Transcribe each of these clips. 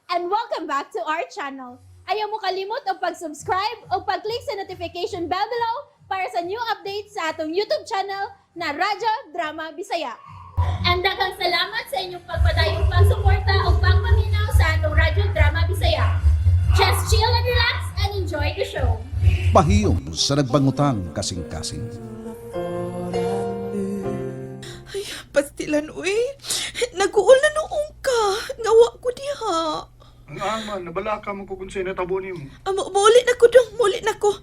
And welcome back to our channel. Ayaw mo kalimot og pag-subscribe o pag-click sa notification bell below para sa new updates sa atong YouTube channel na Radyo Drama Bisaya. And daghang salamat sa inyong pagpadayong pagsuporta o pagpaminaw sa atong Radyo Drama Bisaya. Just chill and relax and enjoy the show. Pahiyom sa nagbangutang kasing-kasing. Ay, pastilan, uy. Nag-uol na noong ka. Ngawa ko diha. Ang man, nabala ka mo kung sa'yo natabo nimo. Ah, muli na ko dong, muli na ko.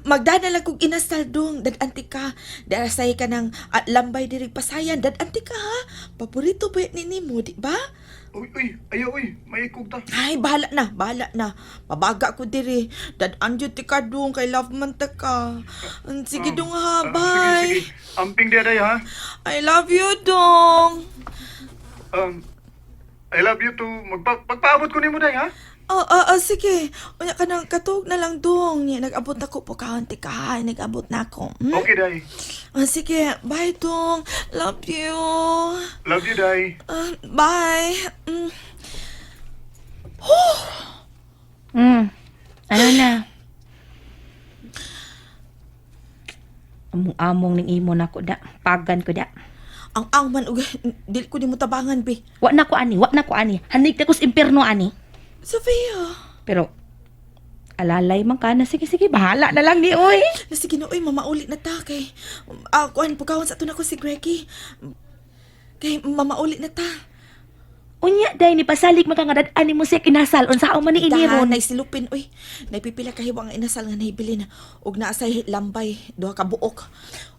Magdana lang kog inasal dong, dad-anti ka. Darasay ka ng lambay diri pasayan, dad-anti ka ha. Paborito ba ni nimo, di ba? Uy, uy, ayaw, uy, may ikog ta. Ay, bahala na, bahala na. Mabaga ko diri. Dad-an jud ti ka dong, kay love man ta ka. Sige dong ha, bye. Sige, sige. Amping di aday, ha? I love you dong. I love you too. Magpaabot ko nimo day, ha? Oh, oh, oh, sige. Unya ka nang katog na lang dong. Niya, nag-abot ako po kaunti ka. Ha? Nag-abot na ako. Okay, day. Ah, sige, bye dong. Love you. Love you, day. Ah, bye. Ano na? Among-among ning imo nako da. Pagan ko da. Ang ang man og dili ko nimo tabangan be. Wa na ko ani, wa na ko ani. Hanig na ko sa impierno ani. Sofia. Pero alalay man ka na. Sige, sige, bahala na lang ni oy. Na sige na oy, mamauli na ta kay kuan pugawon sa ato na ko si Greggy. Kay mamauli na ta. Unya day ni pasalig man ka nga dad-an nimo siya kinasal unsa man ni ini Dahan ron. nay silupin oy. Naipipila ka hiwa nga inasal nga nahibilin og naa say lambay duha ka buok.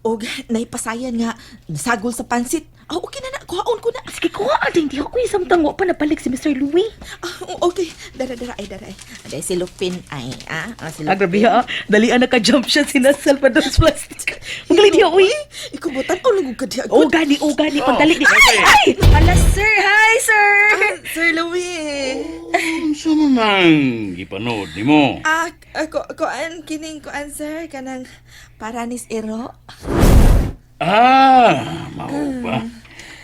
Og naipasayan nga nasagol sa pansit. Ah, okay na na, kuhaon ko na. Sige, kuha ang di ko samtang wa pa napalik si Mr. Louis. Ah, okay, dara dara ay dara ay. Aday silupin ay ah, ah silupin. Ah, grabe ha. Dali na ka-jump siya sinasal pa daw sa plastic. Magaling diha, uy. Ikubutan o lugog ka diha. Oh, gani, oh, gani. Pagdali di. Ay, ay! Hala, sir. Hi, sir. Ah, Sir Louis. Unsa man ang gipanood nimo? Ah, ko kuan kining kuan sir kanang paranis ero. Ah, mao ba?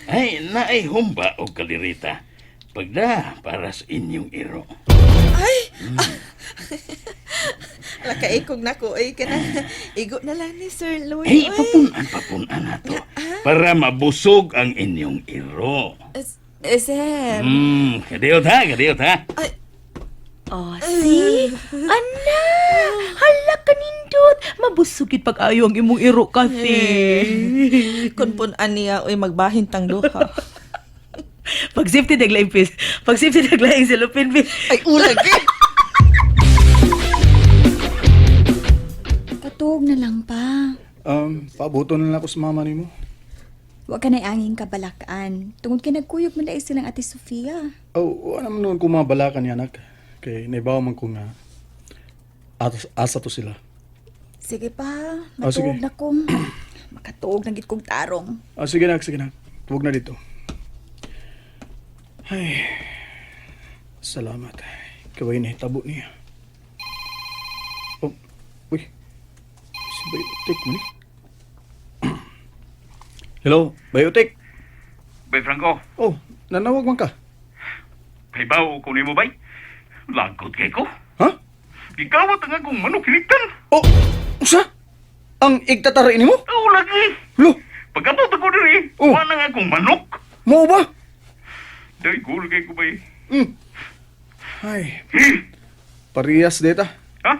Ay, naay humba og kalirita. Pagda para sa inyong iro. Ay. Lakaikog na ko ay kanang igo na lang ni Sir Louis. Ay, oy. papunan, papunan nato. Para mabusog ang inyong iro. Eh, sir. Kadiyot ha, kadiyot ha. Ay, Oh, see? Ana! Hala ka nindot! Mabusugid pag-ayo ang imong iro kasi. Kun pun aniya oy magbahin tang duha. Pag safety naglaing pis. Pag safety naglaing silupin pis. Ay ulag eh. Katuog na lang pa. Paaboto na lang ako sa mama nimo. Wa ka na angin kabalakan. Tungod kay nagkuyog man dahil silang Ate Sofia. Oh, wala naman noon kung mabalakan niya, anak. Kay naibaw man ko nga asa to sila. Sige pa, Ah, sige. matuog na ko. Makatuog na gid kong tarong. Ah, sige na, sige na. Tuwag na dito. Ay, salamat. Kaway na hitabo niya. Oh, uy. Si Bayotek mo ni. Hello, Bayotek. Bay Franco, Oh, nanawag man ka. pahibaw ko nimo bay. Lagot kay ko. Ha? Gikawat ang akong manok hinigtan. Oh, usa? Ang igtatari nimo? Oo lagi. Lo, Pagabot ako diri, Oh. wa na nga akong manok. mo ba? Day gul kay ko bay. Ay, parehas dita. Ha?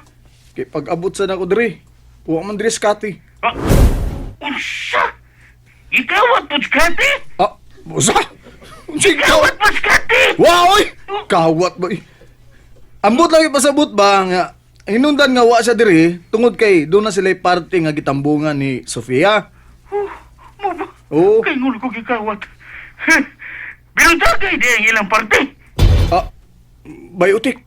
Kay pag-abot sa nako diri, wa man diri skati. Ha? Unsa? Gikawat po skate? Ah, usa? Unsay kawat? Po skate? Wow, oy! Kawat ba? Eh. Ambot lang ipasabot ba nga hinundan nga wa siya diri tungod kay doon na sila party nga gitambungan ni Sofia. Mo ba? Oo. Kay ngulo ko gikawat. Pero kay di ang ilang parte. Ah, Bayotik.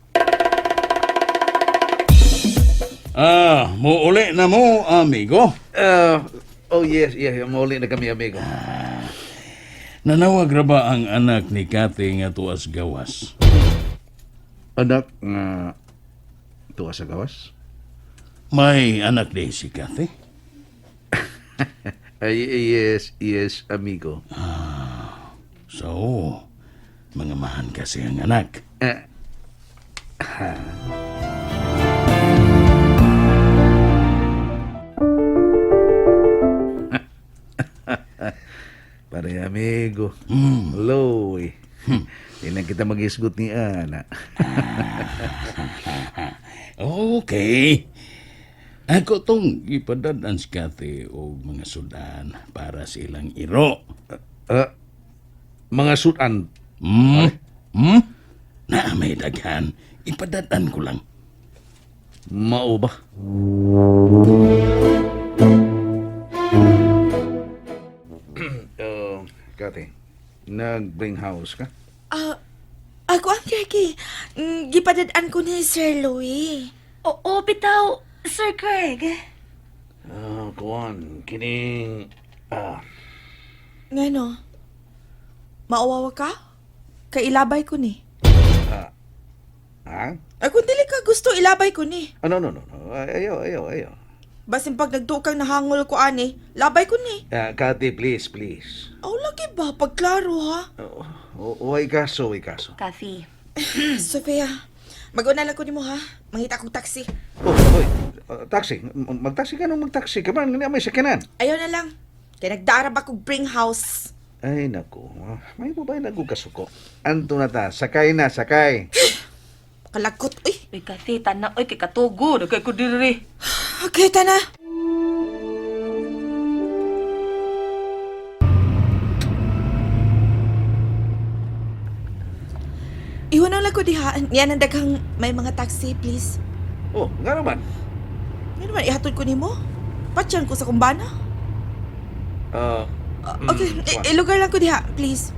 Ah, muuli na mo, amigo. Oh yes, muli na kami, amigo. Nanawag ra ba ang anak ni Kate nga tuas gawas? Anak nga tuwa sa gawas? May anak di si Kate? Ay, yes, amigo. So, mga mahan kasi ang anak. Eh, Pare, amigo. Loy. Di lang kita mag-isgot ni Ana. Okay. Ako tong ipadad-an si Kathy og mga sudan para sa ilang iro. Ah, mga sudan. Hmm? Hmm? Na may daghan. Ipadad-an ko lang. Mao ba? Oh, Kati, nag-bring house ka? Ah, ako ang Kirky. Gipadad-an ko ni Sir Louie. Oo, bitaw, Sir Craig. Ah, kuan, kining ah, Ngano? Maawawa ka? Kailabay ko ni. ha? Ay, kung dili ka gusto, ilabay ko ni. Ah, no, no, no, no. Ay, Ayaw, ayaw, ayaw. Basin pag nagtukang nahangol ko ani, labay ko ni. Ah, Kati, please, please. Aw, lagi ba? Pagklaro ha? Oh, oh, way kaso, way kaso. Kathy. Sofia, mag-una lang ko nimo ha. Mangita kong taxi. Oh, oy, ah, taxi. Magtaxi ka nung magtaxi ka man. Nga may sakyanan. Ayaw na lang. Kaya nagdarab ako bring house. Ay, naku. May babae na kasuko. Anto na ta. Sakay na, sakay. Kalagot, uy. Uy, Kathy, tana, uy, kay katugo. Nagkay ko diri. Okay, tana. Iwan lang ko diha. Yan ang daghang may mga taxi, please. Oh, nga naman. Ano naman, ihatod ko nimo? Patyan ko sa kumbana. Ah, Ah, okay, ilugar lang ko diha, please.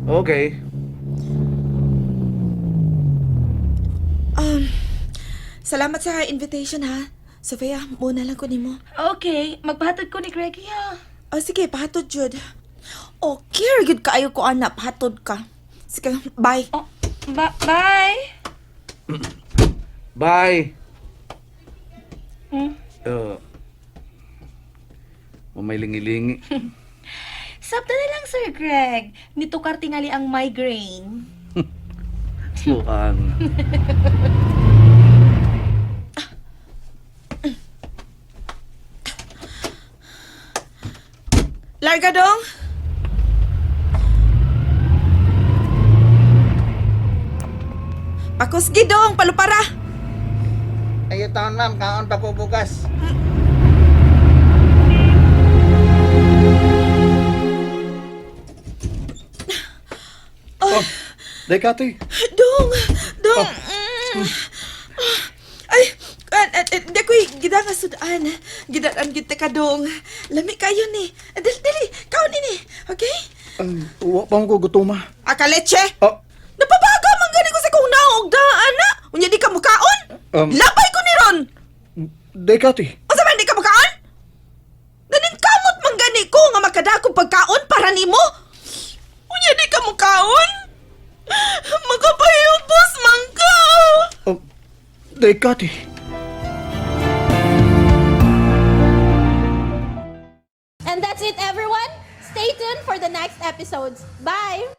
okay. Um, salamat sa invitation ha. Sofia, muna lang ko nimo. Okay, magpahatod ko ni Greggy ha. Oh, sige, pahatod jud. Okay, good kaayo ko ana, pahatod ka. Sige, bye. Oh, bye. Bye. Hmm? May lingi-lingi. Sabta na lang, Sir Greg. Nitukar tingali ang migraine. Suang. Larga dong. Pakusgi dong, palupara. Ayo taon ma'am, kaon pa ko bugas. Oh, day Kati. Dong, dong. Ay, di ko'y gida nga sudan. Gidaan gid ka dong. Lami kayo ni. Dali, dali, kaon ini. Okay? Ay, wa pa ko gutuma. Akaleche. Ah, Napabaga man gani ko sa kong naog daan na. Unya di ka mukaon. Labay ko ni ron. Day Kati. Unsa man di ka mukaon? Naning kamot man gani ko nga makadakong pagkaon para nimo. Unya di ka mukaon. Makapayubos man ka. Oh, day Kati. And that's it, everyone. Stay tuned for the next episodes. Bye!